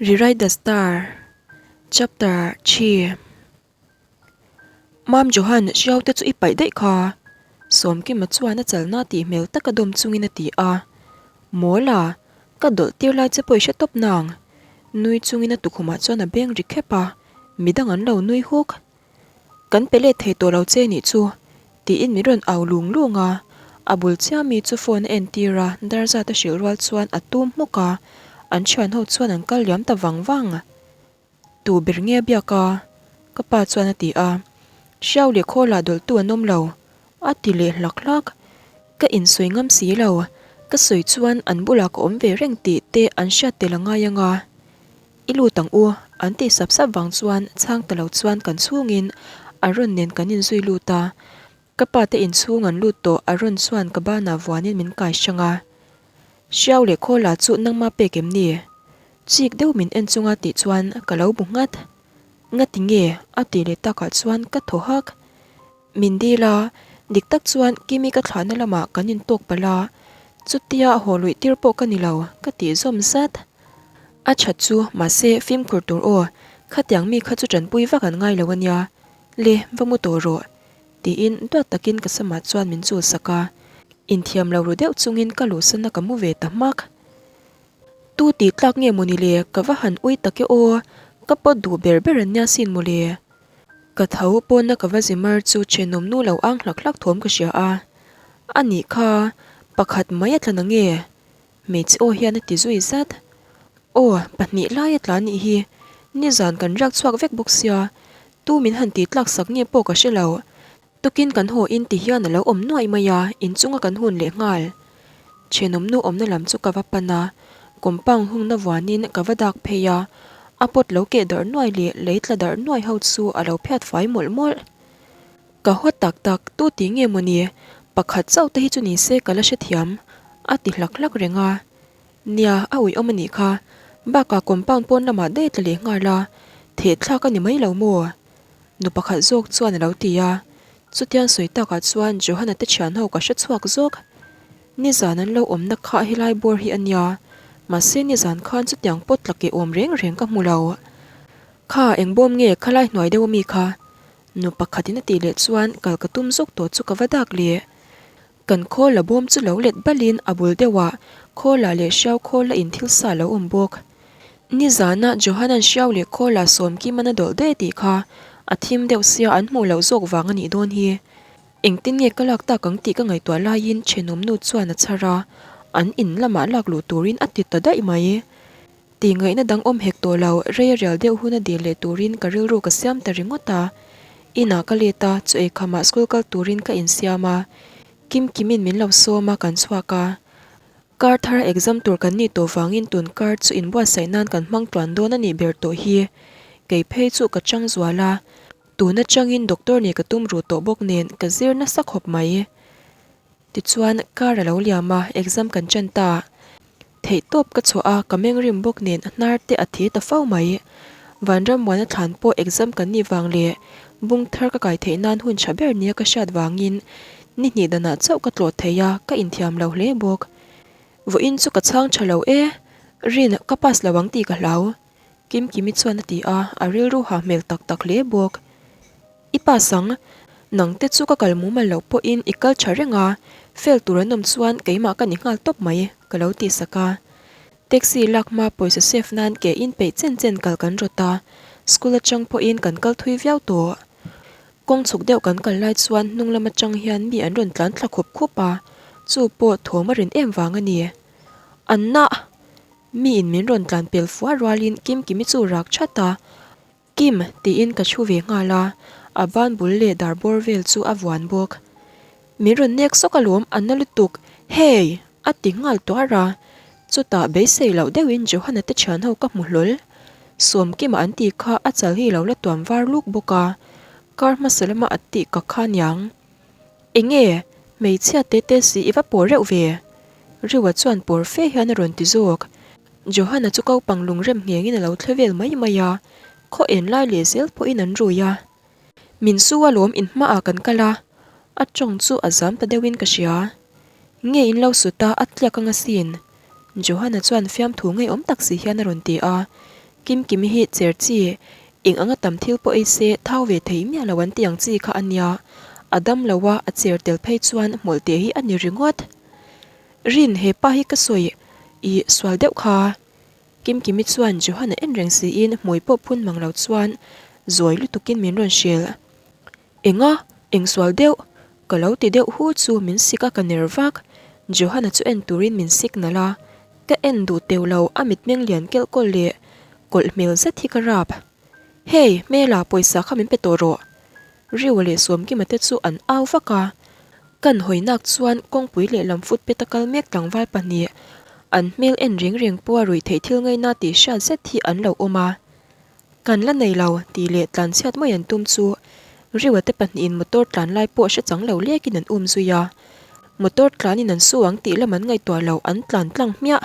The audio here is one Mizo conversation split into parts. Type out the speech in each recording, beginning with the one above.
Rewrite the Star, Chapter xii. Mam Johan, hriau te chu i paih daih kha. Sawmkima chuan a chalna tih hmel taka dawm chungin a ti a. Mawl a, ka dawlh tir lai che pawh i hre tawp nang. Nui chungin a tukhumah chuan a beng ri khep a, midang an lo nui huk. Kan pe let thei tawh lo che nih chu, tiin min rawn au lung lung a. A bul chiah mi chu phone a entir a, dar zat a hrilh rual chuan a tum hmuk a, an thian ho chuan an kal liam ta vang vang. Tu ber nge a biak a? Ka pa chuan a ti a. Hriau leh khawl ah dawlhtu an awm lo, a ti leh hlak hlak. Ka insawi ngam si lo, ka sawi chuan an bulah ka awm ve reng tih te an hriat tel a ngai ang a. I lut ang u, an tih sap sap vang chuan chhang ta lo chuan kan chhungin Aaron nen kan inzui lut a. Ka pa te inchhung an lut tawh Aaron chuan ka banah vuanin min kai hrang a. Hriau leh Khawla chu nangma pek em ni? Chik deuh min en chunga tih chuan ka lo bu nghat. Ngati nge? a tih leh takah chuan ka thaw hak. Min dil a, dik tak chuan Kimi ka thlahna lamah kan intawk palh a, chutia haw luih tir pawh ka ni lo, ka tih zawm zat. A that chu, mahse fimkhur tur aw, khatiang mi kha chu tanpui vak an ngai lo a nia, le va mu tawh rawh, tiin duat takin ka samah chuan min chul sak a, inthiam lo ru deuh chungin ka luhsana ka mu ve ta hmak. Tu tih tlak nge mawni le, ka va han ui tak e aw, ka pawt duh ber ber an nia sin mawle. Ka tho pawna ka va zi mar chu thenawm nu lo ang hlak hlak thawm ka hria a, a nih kha, pakhat mai a tla na nge? Hmeichhe aw hian a ti zui zat. Aw, pahnih lai a tla nih hi, nizan kan riak chhuak vek bawk sia, tu min han tih tlak sak nge pawh ka hre lo. Tukin kan haw in ti hian a lo awm nuaih mai a, inchunga kan hun leh nghal. Thenawm nu awmna lam chu ka va pan a, compound hungna vuanin ka va dak phei a, a pot lo keh darh nuai leh lei tla darh nuai ho chu a lo phiat fai mawlh mawlh. Ka haw tak tak, tu ti nge mawni, pakhat chauh te hi chu ni se ka la hrethiam, a ti hlak hlak reng a. Nia, a uiawm a nih kha, bakah compound pawn lamah daih tla leh nghal a, thehthlak a ni mai lo maw? Nu pakhat zawk chuan a lo ti a, chutiang sawi takah chuan Johana te thian ho ka hre chhuak zawk. Nizan an lo awmna kha helai bawr hi a nia, mahse nizan khan chutiang pawt tla keh awm reng reng ka hmu lo. Kha eng bawm nge khalai hnuai deuh ami kha? Nu pakhatin a tih leh chuan kal ka tum zawk tawh chu ka va dak leh. Kan khawl a bawm chu lo let balin a bul deuhah khawlah leh hriau khawl a inthil sa lo awm bawk. Nizana Johanan hriau leh khawlah Sawmkiman a dawlh daih tih kha a thim deuh sia an hmuh loh zawk vang a nih dawn hi. Engtin nge ka lak tak ang tih ka ngaihtuah laiin thenawmnu chuan a chhar a, an in lamah lak luh turin a ti ta daih mai. Tih ngaihna dang awm hek tawh lo, rei a rial deuh hun a dil leh turin ka rilru ka siam ta ringawt a. Inah ka let a, chu eikhamah school kal turin ka insiam a. Kim Kimin min lo sawm a, kan chhuak a. Kar thar a exam tur kan nih tawh vangin tun kar chu inbuatsaih nan kan hmang tluan dawn a nih ber tawh hi. Kei phei chu ka chang zual a, tun atangin doctor nih ka tum ruh tawh bawk nen ka zir nasa khawp mai. Tichuan kar a lo liam a, exam kan ṭan ta. Theihtawp ka chhuah a, ka meng rim bawk nen a hnar te a thi ta fo mai. Vanrammuana thlan pawh exam kan nih vang leh bung thar ka kai theih nan hun tha ber nia ka hriat vangin ni hnih danah chauh ka tlawh thei a, ka inthiam lo hle bawk. Vawiin chu ka chhang tha lo e, Rin, ka pass lo ang tih ka hlau. Kimkimi chuan a ti a, a rilru ha hmel tak tak hle bawk. I pass ang, nang te chu ka kal mumal loh pawhin i kal tha reng a, fail tur an awm chuan keimah ka ni nghal tawp mai, ka lo tih sak a. Taxi lak hma pawisa save nan ke in peih chen chen kal kan rawt a, school atang pawhin kan kal thui viau tawh. Kawng chhuk deuh kan kal lai chuan hnung lam atang hian mi an rawn tlan thla khup khup a, chu pawh thawm a rin em vang a ni. Anna! Mi in min rawn tlan pel fua rualin Kimkimi chu rak that a, Kim, tiin ka thu ve nghal a, a ban bul leh dar bawr vel chu a vuan bawk. Min rawn nek sawk alawm, a na lutuk, hey! a ti nghal tuar a, chutah beisei loh deuhin Johana te thian ho ka hmu hlawl. Sawmkima an tih kha a chal hi lo la tuam var luk bawk a, kar hmasa lama a tih ka kha niang. Enge, hmeichhia te te si i va pawr reuh ve? Riwa chuan pawr fe hian a rawn ti zawk. Johana chu kopang lungrem nghengin a lo thle vel mai mai a, khaw en lai leh zel pawhin an rui a. Min su alawm in hmaah kan kal a, a tawng chu a zam ta deuhin ka hria. Nge in lo sut a, a tliak anga sin. Johana chuan fiamthu ngeiawm tak si hian a rawn ti a. Kimkimi hi cher chi, eng anga tam thil pawh ei se thau ve thei miah lo an ti ang chi kha a nia. A dam lo a, a cher tel phei chuan hmawlh teh hi a ni ringawt. Rin, he pa hi ka sawi i sual deuh kha. Kimkimi chuan Johan a en reng siin hmui pawh phun mang lo chuan zawi lutukin min rawn hrilh. Enga? Eng sual deuh? Ka lo ti deuh hu chu min sik a ka ner vak. Johanna chu en turin min signal a, ka en duh teuh lo a mitmeng lian kelh kawlh leh kawlh hmel zet hi ka rap. Hey, hmela pawisa kha min pe tawh rawh. Riu leh Sawmkima te chu an au vak a, kan hawinak chuan kawngpui lehlam footpath a kal mek tlangval pahnih an hmel en reng reng pawha ruih theih thil ngaina tih hriat zet hi an lo awm a. Kan la nei lo, tih leh tlanchhiat mai an tum chu Riu-a te pahnihin motor tlan lai pawh hre chang lo lekin an um zui a. Motor tlanin an su ang tih lam an ngaihtuah lo, an tlan tlang hmiah.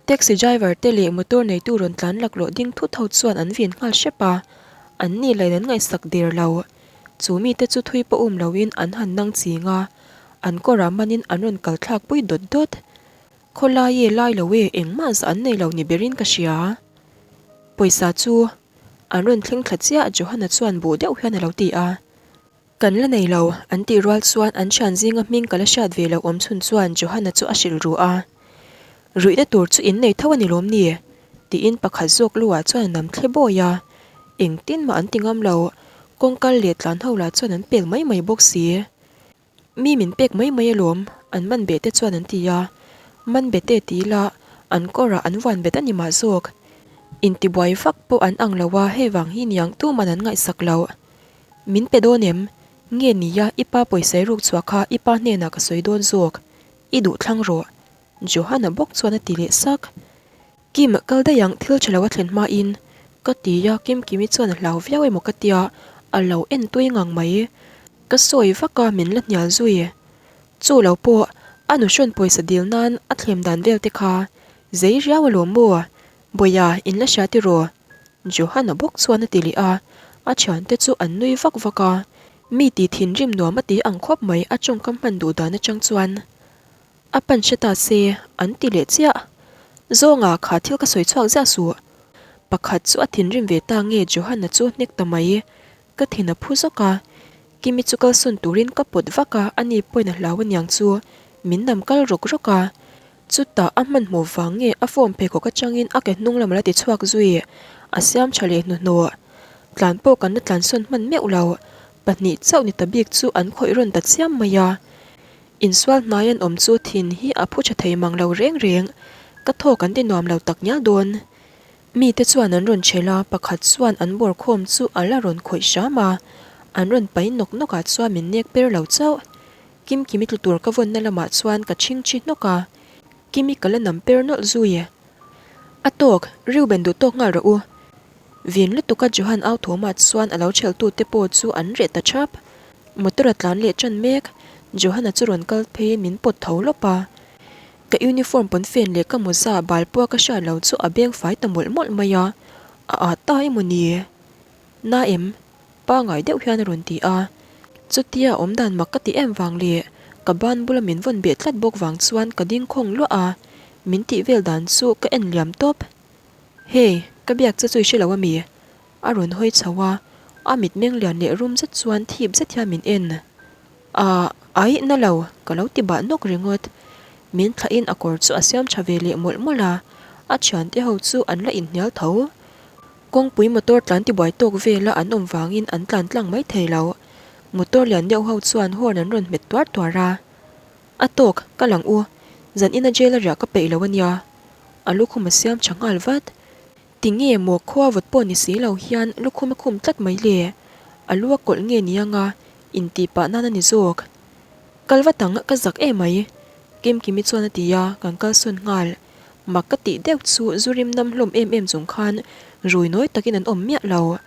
Taxi driver te leh motor neitu rawn tlan laklawh ding thut ho chuan an vin nghal hrep a, an ni lain an ngaihsak der lo. Chu mite chu thui pawh um loin an han nang ching a, an kawrah manin an rawn kal thlak pui dawt dawt. Khawlai e lai lo e engmah zah an nei lo ni berin ka hria. Pawisa chu an rawn thleng thla chiah Johana chuan buh deuh hian a lo ti a. Kan la nei lo, an tih rual chuan an thian zinga hming ka la hriat ve loh awm chhun chuan Johana chu a hrilh ru a. Ruihna tur chu in nei tho a ni lawm ni? tiin pakhat zawk lu ah chuan a nam thle bawi a. Engtin mah an ti ngam lo, kawngkal leh tlan ho lah chuan an pel mai mai bawk si. Mi min pek mai mai alawm, an man beh te chuan an ti a. Man be te ti ila, an kawrah an vuan bet a ni mah zawk. Intibuai vak pawh an ang lo a, hei vang hi niang tuman an ngaihsak loh. Min pe dawn em? Nge nia i pa pawisa i ruk chhuah kha i pa hnenah ka sawi dawn zawk. I duh thlang rawh. Johanna bawk chuan a ti leh sak. Kim, kal daih ang thil tha lo a thlen hmain. Ka ti a, Kimkimi chuan a hlau viau emaw ka tia, a lo en tui ngang mai. Ka sawi vak a, min la hnial zui. Chu lo pawh, a nuhrawn pawisa dil nan a thlem dan vel te kha zei riau alawm maw? Bawia, in la hria tiraw? Johanna bawk chuan a ti leh a, a thiante chu an nui vak vak a. Mi ti thinrim nuam a ti ang khawp mai a tawngkam hman duh dan atang chuan. A pan hre ta se, an ti leh chiah. Zawnga kha thil ka sawi chhuak ziah suh. Pakhat chu a thinrim ve ta nge Johanna chu hnek ta mai. Ka thin a phu zawk a, Kimi chu kalsawn turin ka pawt vak a, ani pawhin a hlau aniang chu min nam kal rawk rawk a. Chutah a hmanhmawh vang nge a form pheikhawk atangin a ke hnung lam a la ti chhuak zui, a siam tha leh hnuhnawh. Tlan pawh kan la tlansawn hman meuh lo, pahnih chauh ni ta bik chu an khawih rawn ta chiam mai a. Insual hnai an awm chu thin hi a phu tha thei mang lo reng reng, ka thaw kan ti nuam lo tak ngial dawn. Mite chuan an rawn chhel a, pakhat chuan an bawr khawm chu a la rawn khawih hram a, an rawn pai nawk nawk ah chuan min nek per lo chauh. Kimkimi tlu tur ka vawnna lamah chuan ka chhingchhi hnawk a, Kimi ka la nam per nawlh zui. A tawk, Reuben duh tawk nghal rawh u. Vin lutuka Johan au thawmah chuan a lo chheltute pawh chu an reh ta thap. Motor a tlan leh tan mek, Johan-a chu rawn kal pheiin min pawt tho lawp a. Ka uniform pawnfen leh ka mawza bal pawh ka hriat lo chu a beng fai ta mawlh mawlh mai a, a at ta emaw ni? Na em? Pangai deuh hian a rawn ti a. Chutia awmdan mak ka ti em vang leh ka ban bula min vawn beh tlat bawk vang chuan ka ding khawng luah a, min tih vel dan chu ka en liam tawp. Hey, ka biak che chu i hre lo ami? A rawn hawi chho a, a mitmeng lian leh rum zet chuan thip zet hian min en. Ahh, aih na lo, ka lo ti bah nawk ringawt. Min thlahin a kawr chu a siam tha ve leh mawlh mawlh a, a thiante ho chu an la inhnial tho. Kawngpui motor tlan tibuai tawk vela an awm vangin an tlan tlang mai thei lo. Motor lian deuh ho chuan horn an rawn hmet tuar tuar a. A tawk, ka lang u, zan ina jail a riah ka peih lo a nia. A lukhum a siam tha nghal vat. Tinge maw khua vawt pawh ni si lo hian lukhum a khum tlat mai le? A lu a kawlh nge ni anga intih pah nan a ni zawk. Kal vat ang, ka zak em mai. Kimkimi chuan a ti a, kan kalsawn nghal. Mak ka tih deuh chu zu rim nam hlawm em em chung khan rui nawi takin an awm miah lo.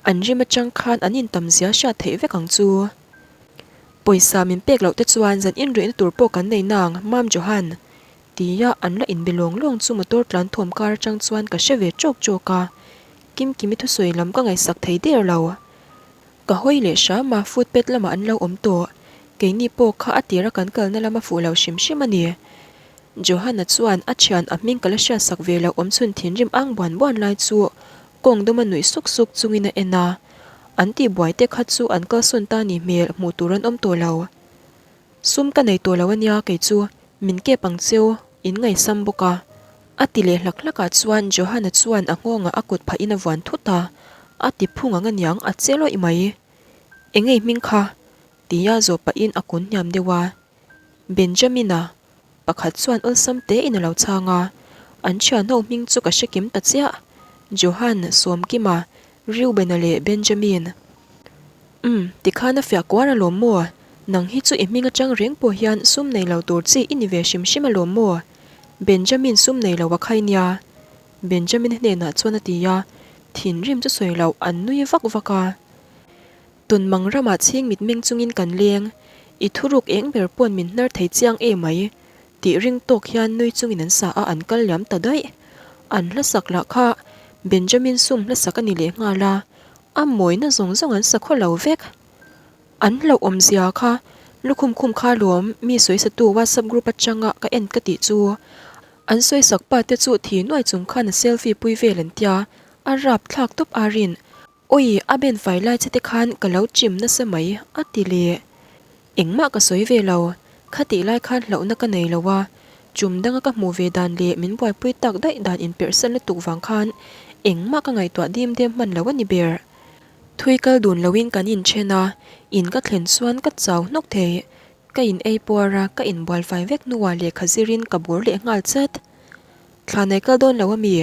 An rim atang khan an intam zia hriat theih vek ang chu. Pawisa min pek loh te chuan zan inruihna tur pawh kan nei nang, Mam Johan. Tia an la inbe lawng lawng chu motor tlan thawm kar atang chuan ka hre ve chawk chawk a, Kimkimi thusawi lam ka ngaihsak thei der lo. Ka hawi leh hram a, footpath lamah an lo awm tawh. Keini pawh kha a tira kan kalna lama fuh lo hrim hrim a ni. Johanna chuan a thian a hming ka la hriatsak ve loh awmchhun thinrim ang buan buan lai chu kawng dawma nuih suk suk chungin a en a. An tihbuai te kha chu an kalsawn ta ni hmel hmuh tur an awm tawh lo. Sum ka nei tawh lo ania kei chu min kep ang cheu in ngaihsam bawk a. A ti leh hlak hlak ah chuan Johanna chuan a nghawngah a kut phahin a vuan thut a, a ti phung ang aniang a che lawih mai. Engei hming kha? Tia zawh pahin a kun hniam deuh a. Benjamin-a pakhat chuan awlsam tein a lo chhang a, an thianho hming chu ka hre kim ta chiah, Johan, Sawmkima, Reuben-a leh Benjamin. Umm, tikhan a fiah kuar alawm maw? Nang hi chu i hming atang reng pawh hian sum nei lo tur chi i ni ve hrim hrim alawm maw? Benjamin sum nei lo a khai nia. Benjamin-a hnenah chuan a ti a, thinrim chu sawi loh an nui vak vak a. Tunmang ramah chhing mitmeng chungin kan leng, i thuruk eng ber pawn min hnar thei chiang e mai, tih ring tawk hian nui chungin an sa a an kal liam ta daih. An hlasak lah kha Benjamin sum hlasak a ni leh nghal a, a mawina zawng zawng an sa khaw lo vek. An hlauhawm zia kha lukhum khum kha lawm mi sawisatu WhatsApp group atanga ka en ka tih chu. An sawisak pa te chu thi nuai chung khan a selfie pui vel an tia, a rapthlak tawp a rin. Awi, a ben fai lai che te khan ka lo chim nasa mai, a ti leh. Engmah ka sawi ve lo, khatih lai khan hlauhna ka nei lo a, chum danga ka hmuh ve dan leh min buaipui tak daih dan inperhsan lutuk vang khan engmah ka ngaihtuah dim dem hman lo a ni ber. Thui kal dun loin kan inthen a, in ka thlen chuan ka chau hnawk thei. Ka in ei puar a, ka inbual fai vek hnuah lehkha zirin ka bur leh nghal chat. Thla nei kal dawn lo a mi?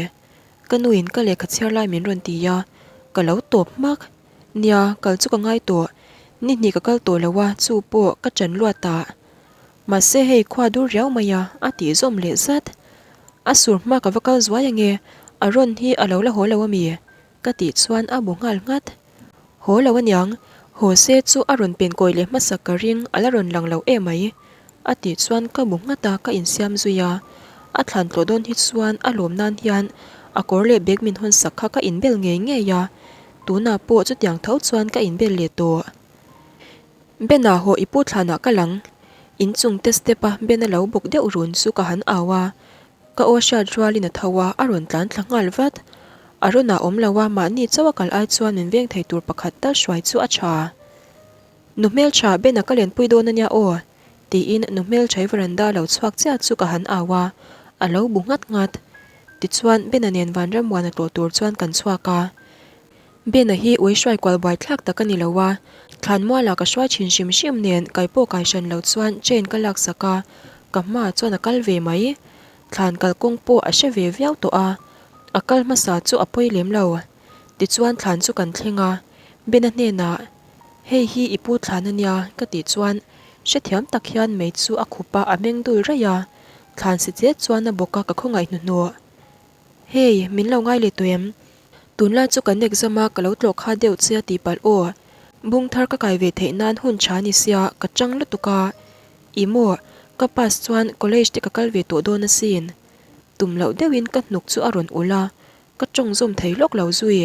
Ka nuin ka lehkha chhiar lai min rawn ti a, ka lo tawp hmak. Nia, kal chu ka ngai tawh. Ni hnih ka kal tawh lo a, chu pawh ka ṭan luat ah. Mahse hei khua dur riau mai a, a tih zawm leh zat. A sur hma ka va kal zuai ange, a rawn hi a lo la haw lo a mi? Ka tih chuan a bu nghal nghat. Haw lo aniang, haw se chu a rawn pen kawi leh hmasak ka ring, a la rawn lang lo em mai. A tih chuan ka bu nghat a, ka insiam zui a. A thlan tlawh dawn hi chuan a lawm nan hian a kawr leh bag min hawn sak kha ka inbel ngei ngei a, tunah pawh chutiang tho chuan ka inbel leh tawh. Ben-a haw i pu thlanah ka lang. Inchung te step a Ben-a lo bawk deuh run chu ka han au a, Ka aw hriat rualin a tho a, a rawn tlan thla nghal vat. A rawn ah awm lo a, mahni chauh a kal ai chuan min veng thei tur pakhat tal hruai chu a tha. Nu hmeltha, Ben-a ka lenpui dawn ania aw, tiin nu hmelthai veranda lo chhuak chiah chu ka han au a, a lo bu nghat nghat. Tichuan, Ben-a nen Vanrammuana tlawh tur chuan kan chhuak a. Ben-a hi ui hruai kual buai thlak tak a ni lo a, thlanmualah ka hruai thin hrim hrim nen kai pawh kai hran lo chuan train ka laksak a, ka hmaah chuan a kal ve mai. Thlan kalkawng pawh a hre ve viau tawh a, a kal hmasa chu a pawi lem lo. Tichuan thlan chu kan thleng a, Ben-a hnenah, Hei hi i pu thlan a nia ka tih chuan hrethiam tak hian mei chu a khup a, a meng dul raih a, thlan si chet chuan a bawk a ka khawngaih hnuhnawh. Hei, min lo ngai leh tawh em? Tunlai chu kan exam a, ka lo tlawh kha deuh che a tih palh aw. Bung thar ka kai ve theih nan hun tha ni sia, ka chang lutuk a. Ih maw, ka pass chuan college te ka kal ve tawh dawn asin. Tum loh deuhin ka hnuk chu a rawn ulh a, ka tawng zawm thei lawk lo zui.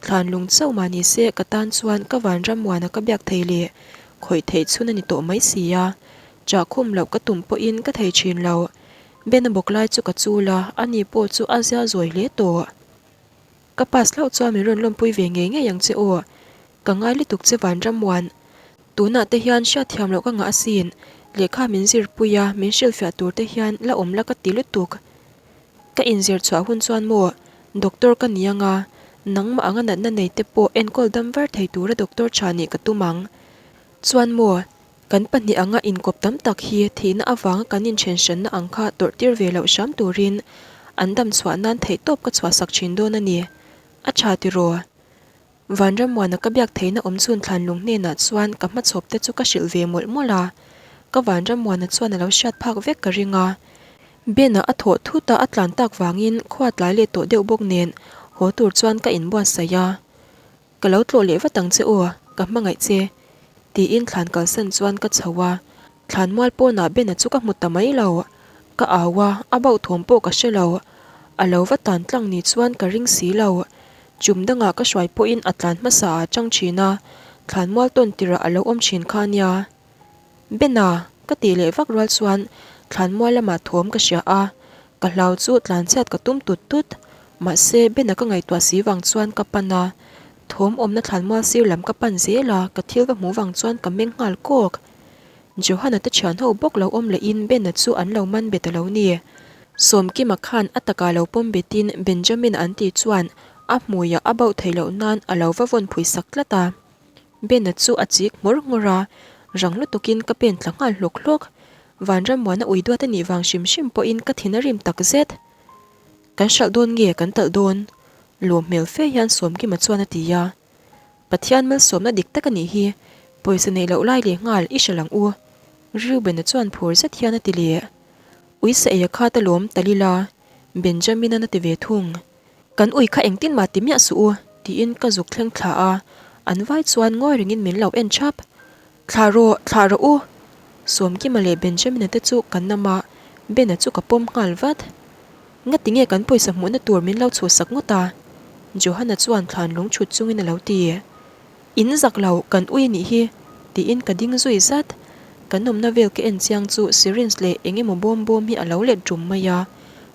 Thlan lung chauh mah ni se ka tan chuan ka vanram muana ka biak thei leh khawih theih chhun a ni tawh mai si a. Chah khum loh ka tum pawhin ka thei thin lo. Ben-a bawk lai chu ka chul a, ani pawh chu a zia zawi hle tawh. Ka pass hlauh chuan min rawn lawmpui ve ngei ngei ang che aw. Ka ngai lutuk che Vanrammuan. Tunah te hian hriatthiam loh ka ngah asin. Lehkha min zirpui a, min hrilhfiah tur te hian la awm la ka ti lutuk. Ka inzir chhuah hun chuan maw Doctor ka ni anga, nangmah anga natna nei te pawh enkawl dam var thei tura doctor tha nih ka tum ang. Chuan maw Kan pahnih anga inkawp tam tak hi thihna avanga kan inthenhranna ang kha tawrh tir ve loh hram turin an dam chhuah nan theihtawp ka chhuahsak thin dawn a ni. A tha tiraw? Vanrammuana ka biak theihna awm chhun thlanlung hnenah chuan ka hmachhawp te chu ka hrilh ve mawlh mawlh a, ka Vanrammuana chuan a lo hriat phak vek ka ring a. Ben-a a thawh thut a a tlan tak vangin khua tlai leh tawh deuh bawk nen haw tur chuan ka inbuatsaih a. Ka lo tlawh leh vat ang che aw, ka hmangaih che, tiin thlan kalsan chuan ka chho a, thlan mual pawnah Ben-a chu ka hmu ta mai lo. Ka au a, a bauh thawm pawh ka hre lo. A lo va tlan tlang ni chuan ka ring si lo. Chum dangah ka hruai pawhin a tlan hmasa ah chang thin a, thlan mual tawn tirah a lo awm thin kha ania. Ben-a, ka tih leh vak rual chuan Thlanmual lamah thawm ka hria a, ka hlau chu tlanchhiat ka tum tut tut. Mahse, Bena ka ngaihtuah si vang chuan ka pan a, thawm awmna thlanmual sir lam ka pan zel a, ka thil va hmuh vang chuan ka meng nghal kawk. Johanna te thian ho bawk lo awm lehin Bena chu an lo man bet a lo ni. Sawmkima khan a takah lo pawm betin Benjamin an tih chuan a hmuiah a bauh theih loh nan a lo va vawn phui sak tlat a. Bena chu a chik nghawr nghawr a, rang lutukin ka pen tla nghal hlawk hlawk. Vanrammuana ui duat a nih vang hrim hrim pawhin ka thin a rim tak zet. Kan hralh dawn nge kan talh dawn? Lawm hmel fe hian Sawmkima chuan a ti a. Pathian malsawmna dik tak a nih hi, pawisa neih loh lai leh nghal i hre lang u. Reuben-a chuan phur zet hian a ti leh. Uisa ei a khat alawm Talila, Benjamin-an a ti ve thung. Kan ui kha engtin mah ti miah suh u, tiin ka zuk thleng thla a, an vai chuan ngawi rengin min lo en thap. Thlah rawh, thlah rawh u! Sawmkima leh Benjamin-a te chu kan nam a, Ben-a chu ka pawm nghal vat. Ngati nge kan pawisa hmuhna tur min lo chhuhsak ngawt a? Johanna chuan thlan lung chhut chungin a lo ti. In zak lo, kan ui nih hi! tiin ka ding zui zat. Kan awmna vel ka en chiang chu syringe leh eng emaw bawm bawm hi a lo let rum mai a,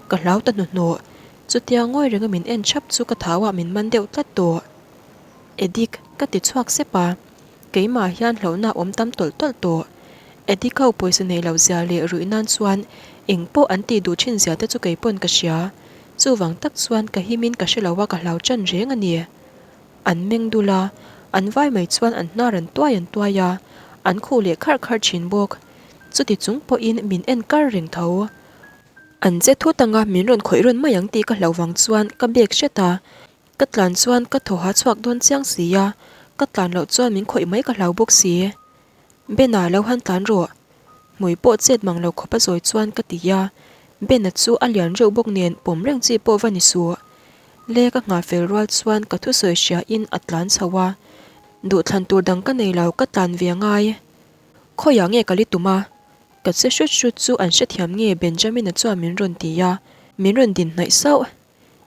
ka hlau ta hnuhnawh. Chutia ngawi renga min en thap chu ka thauah min man deuh tlat tawh. Edik, ka ti chhuak sep a. Keimah hian hlauhna a awm tam tawlh tawlh tawh. Edik ho pawisa nei loh zia leh ruih nan chuan eng pawh an tih duh thin zia te chu kei pawn ka hria. Chuvang tak chuan ka himin ka hre lo a ka hlau ṭan reng a ni. An meng dul a, an vai mai chuan an hnar an tuai an tuai a, an khuh leh kharh kharh thin bawk. Chuti chung pawhin min en kar reng tho. An che thut anga min rawn khawih rawn mai ang tih ka hlauh vang chuan ka bag hret a, ka tlan chuan ka thaw ha chhuak dawn chiang si a, ka tlan loh chuan min khawih mai ka hlau bawk si. Bena lo han tlan rawh. Hmui pawh chet mang lo khawp a zawi chuan ka ti a, Bena chu a lian reuh bawk nen pawm reng chi pawh va ni suh. Le ka nghah fel rual chuan ka thusawi hria in a tlan chho a, duhthlan tur dang ka nei lo ka tlan ve angai. Khawiah nge ka li tum a? Ka che hrut hrut chu an hrethiam nge Benjamin-a chuan min rawn ti a, min rawn din hnaih sauh.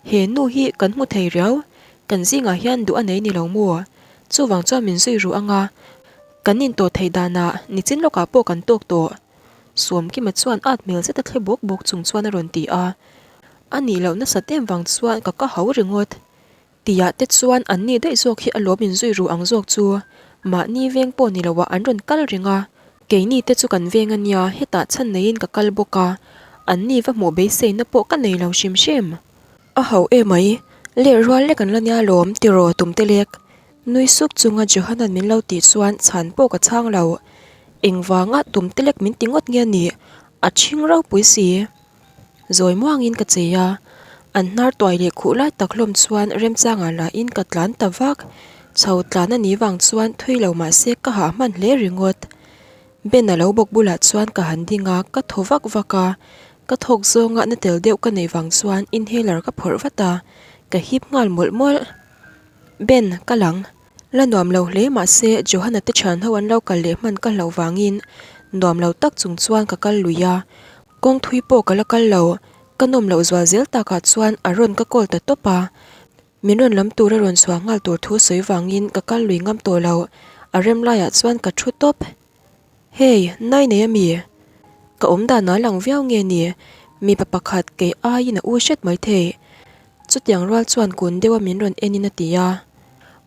He nu hi kan hmu thei riau, kan zingah hian duh a nei ni lo maw? Chuvang chuan min zui ru ang a, kan intawh theih danah nichin lawkah pawh kan tawk tawh. Sawmkima chuan at hmel zet a thle bawk bawk chung chuan a rawn ti a, a nih loh nasat em vang chuan ka ka hau ringawt. Tiah te chuan an ni daih zawk hi a lawm inzui ru ang zawk chu mahni veng pawh ni loah an rawn kal reng a, keini te chu kan veng a nia hetah chhan neiin ka kal bawk a, an ni va hmuh beiseina pawh ka nei lo hrim hrim. A ho emai, leh rual lek an la nia lawm tiraw tum te lek. Nui suk chunga Johanan min lo tih chuan chhan pawh ka chhang lo. Engvanga tum te lek min ti ngawt nge nih, a ṭhing ropui si. Zawi muangin ka chei a, an hnar tuai leh khuh lai tak hlawm chuan remchangah lahin ka tlan ta vak. Chho tlan a nih vang chuan thui lo mah se ka hah hman hle ringawt. Ben a lo bawk bulah chuan ka han ding a, ka thaw vak vak a. Ka thawk zawnga na tel deuh ka neih vang chuan inhaler ka phawrh vat a, ka hip nghal mawlh mawlh. Ben, ka lang. La nuam lo hle mahse Johanna te thian ho an lo kal leh hman ka hlauh vangin nuam lo tak chung chuan ka kal lui a. Kawng thui pawh ka la kal lo, ka nawm loh zual zel takah chuan a rawn ka call ta tawp a. Min rawn lam tur a rawn chhuah nghal tur thu sawi vangin ka kal lui ngam tawh lo, a rem laiah chuan ka thu tawp. Hey, nai nei ami? Ka awm dan a lang viau nge ni? Mipa pakhat kei aiin a u hret mai thei. Chutiang rual chuan kun deuha min rawn enin a ti a.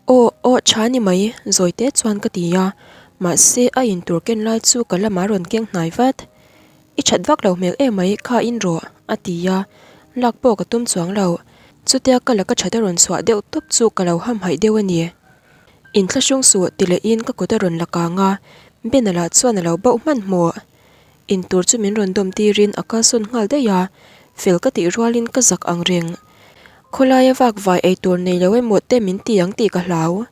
Aw, aw tha ni mai, zawi te chuan ka ti a. Mahse a intur ken lai chu ka lamah a rawn keng hnai vat. I that vak lo hmel emai kha in rawh, a ti a, lak pawh ka tum chuang lo. Chutia ka laka that a rawn chhuah deuh tawp chu ka lo hamhaih deuh a ni. Inthlahrung suh ti lehin ka kut a rawn la kang a, Bena lah chuan a lo bauh hmanhmawh. In tur chu min rawn dawm tirin a kalsawn nghal daih a, fel ka tih rualin ka zak ang reng. Khawlaia vak vai ei tur nei lo emaw te min ti ang tih ka hlau.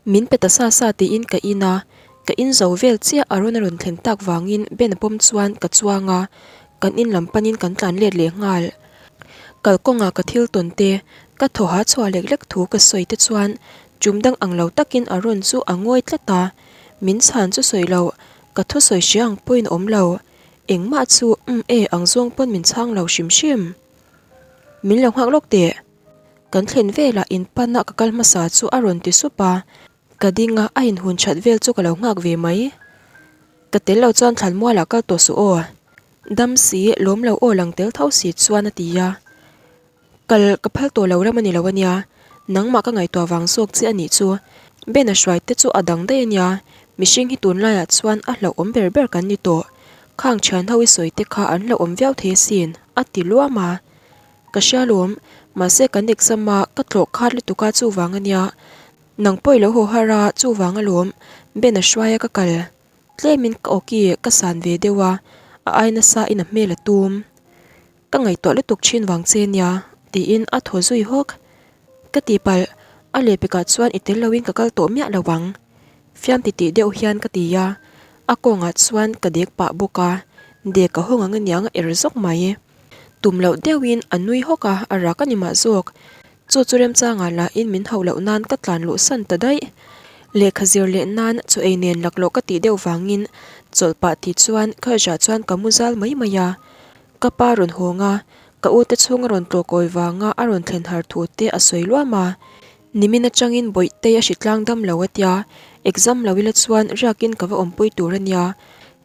Min pe ta sa sa tiin ka in a, ka in zo vel chiah a rawn a rawn thlen tak vangin Ben a pawm chuan ka chuang a, kan in lam panin kan tlan let leh nghal. Kalkawngah ka thil tawn te, ka thaw ha chhuah lek lek thu ka sawi te chuan tum dang ang lo takin a rawn chu a ngawi tlat a, min chhan chu sawi lo, ka thusawi hria ang pawhin a awm lo, engmah chu umm e ang zawng pawn min chhang lo hrim hrim. Min lo nghak lawk teh. Kan thlen velah in pana ka kal hmasa chu a rawn ti sup a, ka ding a, a inhun that vel chu ka lo nghak ve mai. Ka tel lo chuan thlanmualah kal tawh suh aw. Dam si, lawm lo aw lang tel tho si chuan a ti a. Kal ka phal tawh lo ram a ni lo a nia, nangmah ka ngaihtuah vang zawk che a nih chu. Ben a hruai te chu a dang daih a nia, mihring hi tunlaiah chuan a hlauhawm ber ber kan ni tawh. Khang thian ho i sawi te kha an hlauhawm viau thei asin, a ti luam a. Ka hria lawm, mahse kan exam a ka tlawh khat lutuk a chuvang a nia. Nang pawh i lo haw har a chuvang alawm, Ben a hruai a ka kal. Tlemin ka awki ka san ve deuh a, a ai nasa in a hmel a tum. Ka ngaihtuah lutuk thin vang che nia, tiin a thaw zui hawk. Ka tihpalh, a lehpekah chuan i tel loin ka kal tawh miah lo ang. Fiam titih deuh hian ka ti a, a kawngah chuan ka dek pah bawk a, dek a hawng ang aniang a er zawk mai. Tum loh deuhin a nui hawk a, a rak a ni mah zawk. Chu chu remchangah lahin min hauh loh nan ka tlan luh san ta daih. Lehkha zir leh nan chaw ei nen laklawh ka tih deuh vangin chawlh pah tih chuan Khaja chuan ka mu zal mai mai a. Ka pa rawn hawng a, ka ute chhung a rawn tlawkawi vanga a rawn thlen har thu te a sawi luam a. Nimin atangin Bawihtei a hritlang dam lo a tia, exam lo ila chuan riakin ka va awmpui tur a nia.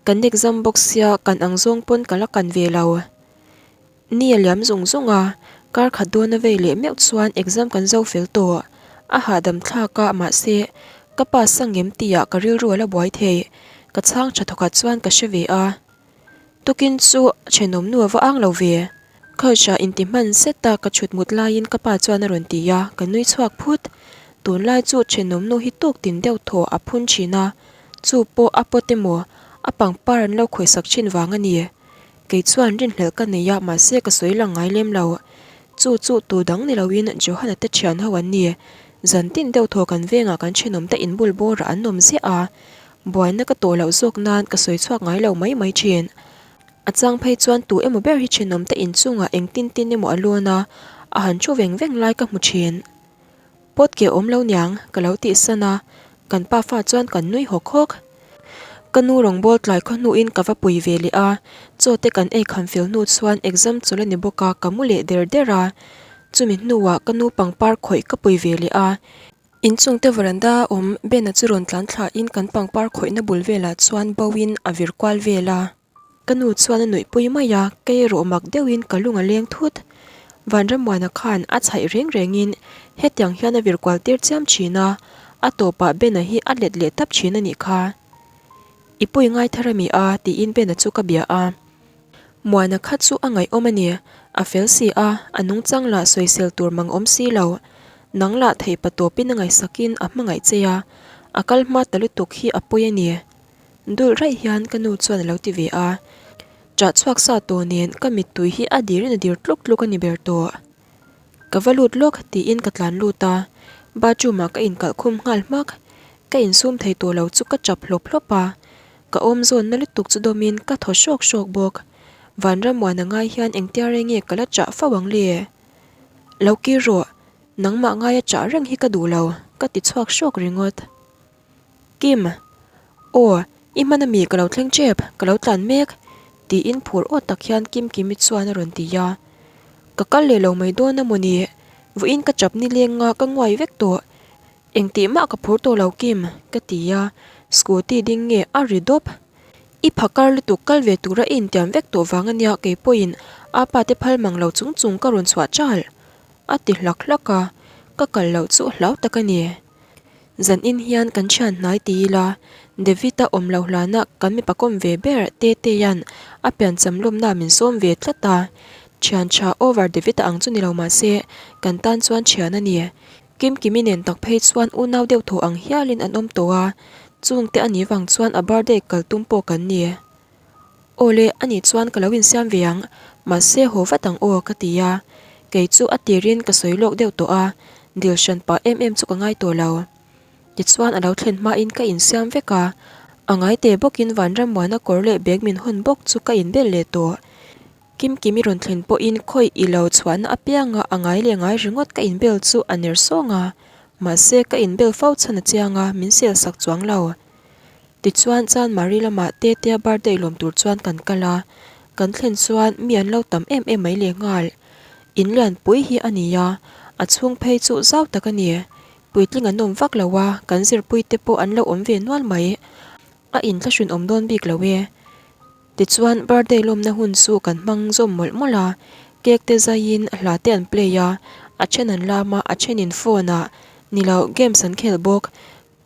Kan exam bawk sia kan ang zawng pawn ka la kan ve lo. Ni a liam zung zung a, kar khat dawn a vei leh meuh chuan exam kan zo fel tawh. A hahdam thlak a, mahse, ka pass ang em tihah ka rilru a la buai thei. Ka chhang tha thawkhat chuan ka hre ve a. Tukin chu thenawm nu a va ang lo ve. Couch ah inti hman zet a ka thut mut laiin ka pa chuan a rawn ti a, ka nui chhuak phut. Tunlai chu thenawm nu hi tuk tin deuh thaw a phun thin a, chu pawh a pot emaw a pangpar an lo khawisak thin vang a ni. Kei chuan rinhlelh ka nei a mahse ka sawi lang ngai lem lo. Chu chu tu dang ni loin Johanna te thian ho an ni. Zan tin deuh thaw kan vengah kan thenawm te inbul bawrah an awm ziah a. Buaina ka tawh loh zawk nan ka sawi chhuak ngai lo mai mai thin. A chang phei chuan tu emaw ber hi thenawm te inchungah engtin tin emaw a lawn a, a han thu veng veng lai ka hmu thin. Pot ke awm lo niang, ka lo tih san a, kan pa fa chuan kan nui hawk hawk. Ka nu rawngbâwl tlai khaw hnuin ka va pui ve leh a, chaw te kan ei kham fel hnu chuan exam chawlh a ni bawk a, ka mu leh der der a. Chumi hnuah ka nu pangpar khawih ka pui ve leh a. Inchungte veranda a awm Ben-a chu rawn tlan thlain kan pangpar khawihna bul velah chuan bo-in a vir kual vel a. Ka nu chuan a nuihpui mai a, kei erawh mak deuhin ka lung a leng thut. Vanrammuana khan a chhaih reng rengin hetiang hian a vir kual tir chiam thin a, a tawpah Bena hi a let leh tap thin a nih kha. I pui ngai thar a mi a? tiin Bena chu ka bia a. Muana kha chu a ngaihawm a ni, a fel si a, a nungchang lah sawisel tur mang awm si lo. Nang lah theih pa tawpin a ngaihsakin a hmangaih che a, a kal hma ta lutuk hi a pawi a ni. Dulh raih hian ka nu chuan a lo ti ve a, ṭah chhuak sa tawh nen ka mittui hi a dirin a dir tluk tluk a ni ber tawh. Ka va lut lawk tiin ka tlan lut a, bathroom ah ka inkalh khum nghal hmak. Ka insum thei tawh lo chu ka ṭap hlawp hlawp a, ka awm zawnna lutuk chu dawmin ka thaw hrawk hrawk bawk. Vanramuana ngai hian engtia rei nge ka la ṭah fo ang le? Lo kir rawh, nangmah ngaia ṭah reng hi ka duh lo, ka ti chhuak hrawk ringawt. Kim, Aw, i hman ami ka lo thleng tep, ka lo tlan mek, tiin phur aw tak hian Kim Kimi chuan a rawn ti a. Ka kal leh lo mai dawn a mawni, vawiin ka chap nileng a ka nguai vek tawh, engtih mah ka phur tawh lo Kim, ka ti a, scooty ding nge a ri dawp. I phakar lutuk kal ve tura i intiam vek tawh vang ania kei pawhin apa te phal mang lo chung chung ka rawn chhuah chal, a ti hlak hlak a, ka kal loh chu hlau tak a ni. Zanin hian kan thian hnai ti ila, David-a awm loh hlana kan mipa kawm ve ber Tetea'n a piancham lawmna min sawm ve tlat a. Thian tha over David-a ang chu ni lo mah se, kan tan chuan thian a ni. Kimkimi nen tak phei chuan unau deuh thaw ang hialin an awm tawh a, chungte a nih vang chuan a birthday kal tum pawh kan ni. Awle, ani chuan ka lo insiam ve ang, mahse haw vat ang aw ka ti a. Kei chu a tirin ka sawi lawk deuh tawh a, dil hran pah em em chu ka ngai tawh lo. Tichuan a lo thlen hmain ka insiam vek a, a ngai te bawkin Vanrammuana kawr leh bag min hawn bawk chu ka inbel leh tawh. Kimkimi rawn thlen pawhin khawi i lo chhuahna apianga a ngai leh ngai ringawt ka inbel chu a ner sawng a, mahse ka inbel fo chhan a chiang a, min sel sak chuang lo. Tichuan Chanmari lamah Tetea birthday lawm tur chuan kan kal a, kan thlen chuan mi an lo tam em em mai leh nghal. In lianpui hi a ni a, a chhung phei chu zau tak a ni. Puitling an awm vak lo a, kan zirpui te pawh an lo awm ve nual mai. A inthlahrun awm dawn bik lo e. Tichuan birthday lawmna hun chu kan hmang zawm mawlh mawlh a, cake te zaiin hla te an play a, a then an lam a, a thenin phone ah ni lo games an khel bawk.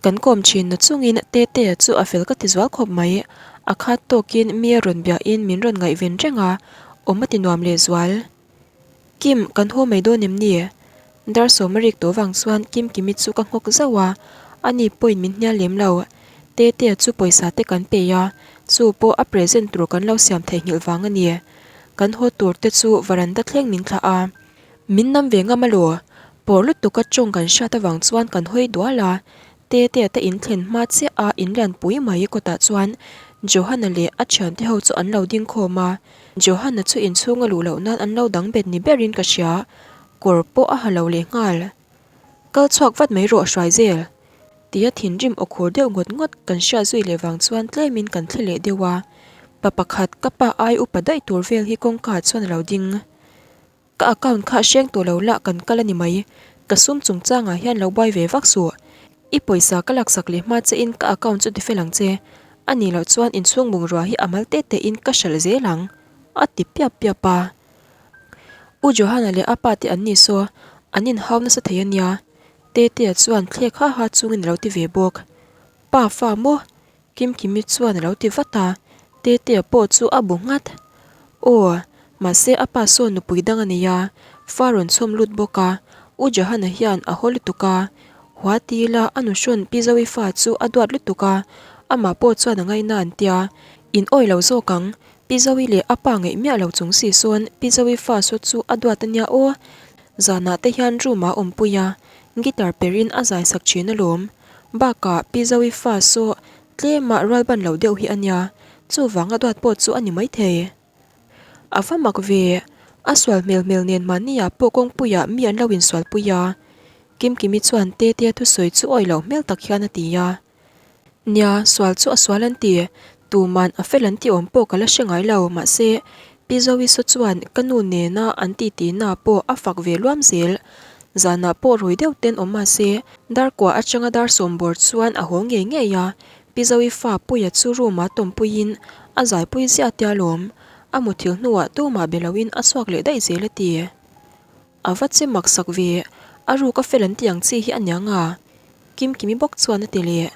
Kan kawm thin na chungin Tetea chu a fel ka ti zual khawp mai, a khat tawkin mi a rawn biahin min rawn ngaihven reng a, awm a ti nuam lehzual. Kim, kan haw mai dawn em ni? Dar sawm a rik tawh vang chuan Kim Kimi chu ka nghawk zauh a, ani pawhin min hnial lem lo. Tetea chu pawisa te kan pe a, chu pawh a present tur kan lo siam theihnghilh vang a ni. Kan haw tur te chu varanda thleng min thlah a. Min nam ve ngam alaw? Pawr lutuk a tawng kan hriat avang chuan kan hawi dual a, Tetea te in thlen hma chiah a in lian pui mai kawtah chuan Johana leh a thiante ho chu an lo ding khawm a, Johana chu inchhung a luh loh nan an lo dang bet ni berin ka hria, kawr pawh a ha lo leh nghal. Kal chhuak vat mai rawh hruai zel tia thinrim aw khur deuh ngawt ngawt kan hriat zui leh vang chuan tlemin kan thli leh deuh a, pa pakhat ka pa ai upa daih tur vel hi kawngka ah chuan a lo ding. Ka account kha hreng tawh lo lah kan kal a ni mai. Ka sum chungchangah hian lo buai ve vak suh. I pawisa ka laksak leh hma che in ka account chu tifel ang che. A nih loh chuan inchhung bungrua hi a mal te te in ka hralh zel ang, a ti piap piap a. U Johana leh a pa te an ni saw, an inhau nasa thei a nia. Tetea chuan thlek ha ha chungin a lo ti ve bawk. Pa fa maw? Kimkimi chuan a lo ti vat a, Tetea pawh chu a bu nghat. Aw, mahse a pa sawn nupui dang a nei a, fa rawn chhawm lut bawk a, U Johana hian a haw lutuk a, hua ti ila a nuhrawn Pi Zoe fa chu a duat lutuk a, amah pawh chuan a ngaina an tia, in awi lo zawk ang, Pi Zoe leh a pa ngeih miah lo chung si sawn Pi Zoe fa saw chu a duat a nia aw, zanah te hian room ah a awmpui a, guitar perin a zai sak thin alawm. Bakah Pi Zoe fa saw tlema rualban lo deuh hi a nia, chuvang a duat pawh chu a ni maithei. A va mak ve, a sual hmel hmel nen mahniah pawh kawngpuiah mi an lo insualpui a. Kimkimi chuan Tetea thusawi chu awih loh hmel tak hian a ti a. Nia, sual chu a sual an ti, tuman a fel an ti awm pawh ka la hre ngai lo, mahse Pi Zoe saw chuan ka nu nena an titi na pawh a fak ve luam zel. Zanah pawh rui deuh ten awm mahse, dar kua atanga dar sawmbawr chuan a haw ngei ngei a, Pi Zoe fa Puia chu room ah tawmpuiin a zaipui ziah tia lawm, a muthilh hnuah tumah be loin a chhuak leh daih zel a ti. A va che mak sak ve, a ruk a fel an tih ang chi hi a niang a, Kimkimi bawk chuan a ti leh.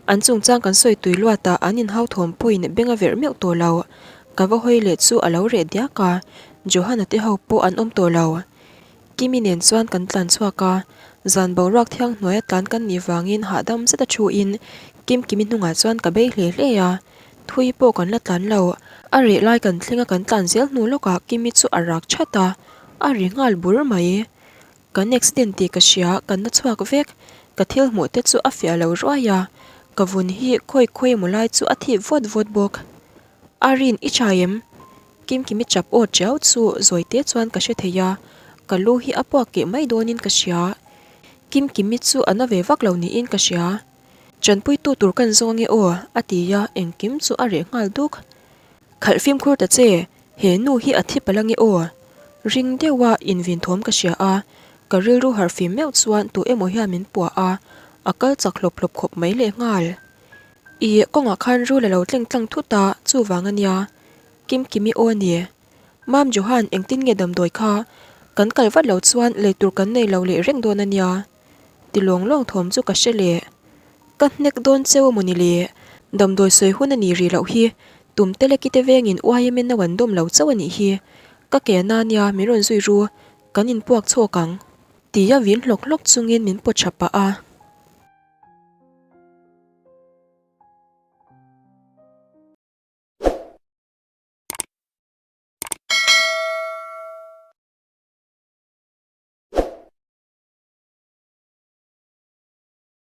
An chungchang kan sawi tui luat a, an inhau thawm pawhin beng a verh meuh tawh lo. Ka va hawi leh chu a lo reh diak a, Johana te ho pawh an awm tawh lo. Kimi nen chuan kan tlan chhuak a, zan boruak thiang hnuaia tlan kan nih vangin hahdam zet a thuin Kimkimi hnungah chuan ka bei hle hle a, thui pawh kan la tlan lo. A reh lai kan thleng a kan tlan zel hnu lawkah Kimi chu a rak chat a, A ri nghal bur mai. Kan accident tih ka hria, kan na chhuak vek. Ka thil hmuh te chu a fiah lo ruai a, ka vun hi khawi khawi emaw lai chu a thip vawt vawt bawk. A rin i tha em? Kimkimi chap aw tiau chu zawi te chuan ka hre thei a, ka lu hi a puak keh mai dawnin ka hria. Kimkimi chu a na ve vak lo niin ka hria. Tanpuitu tur kan zawng ange aw, a ti a, engkim chu a reh nghal duk. Khalh fimkhur ta che, he nu hi a thi palh ange aw. Ring deuha invin thawm ka hria a, ka rilru harhfim meuh chuan tu emaw hian min puah a, a kal chak hlawp hlawp khawp mai leh nghal. I kawngah khan rul a lo tleng tlang thut a, chuvang a nia. Kimkimi aw a ni. Mam Johan engtin nge damdawi kha? Kan kal vat lo chuan lei tur kan nei lo leh reng dawn a nia. Ti lawng lawng thawm chu ka hre leh. Ka hnek dawn cheu a mawni le? Damdawi sawi hun a nih rih loh hi. Tum te leki te vengin YMN no an dawm lo chauh a nih hi. Ka ke na nia min rawn zui ru, kan inpuak chhawk ang. Tia vin hlawk hlawk chungin min pawt tha pah a.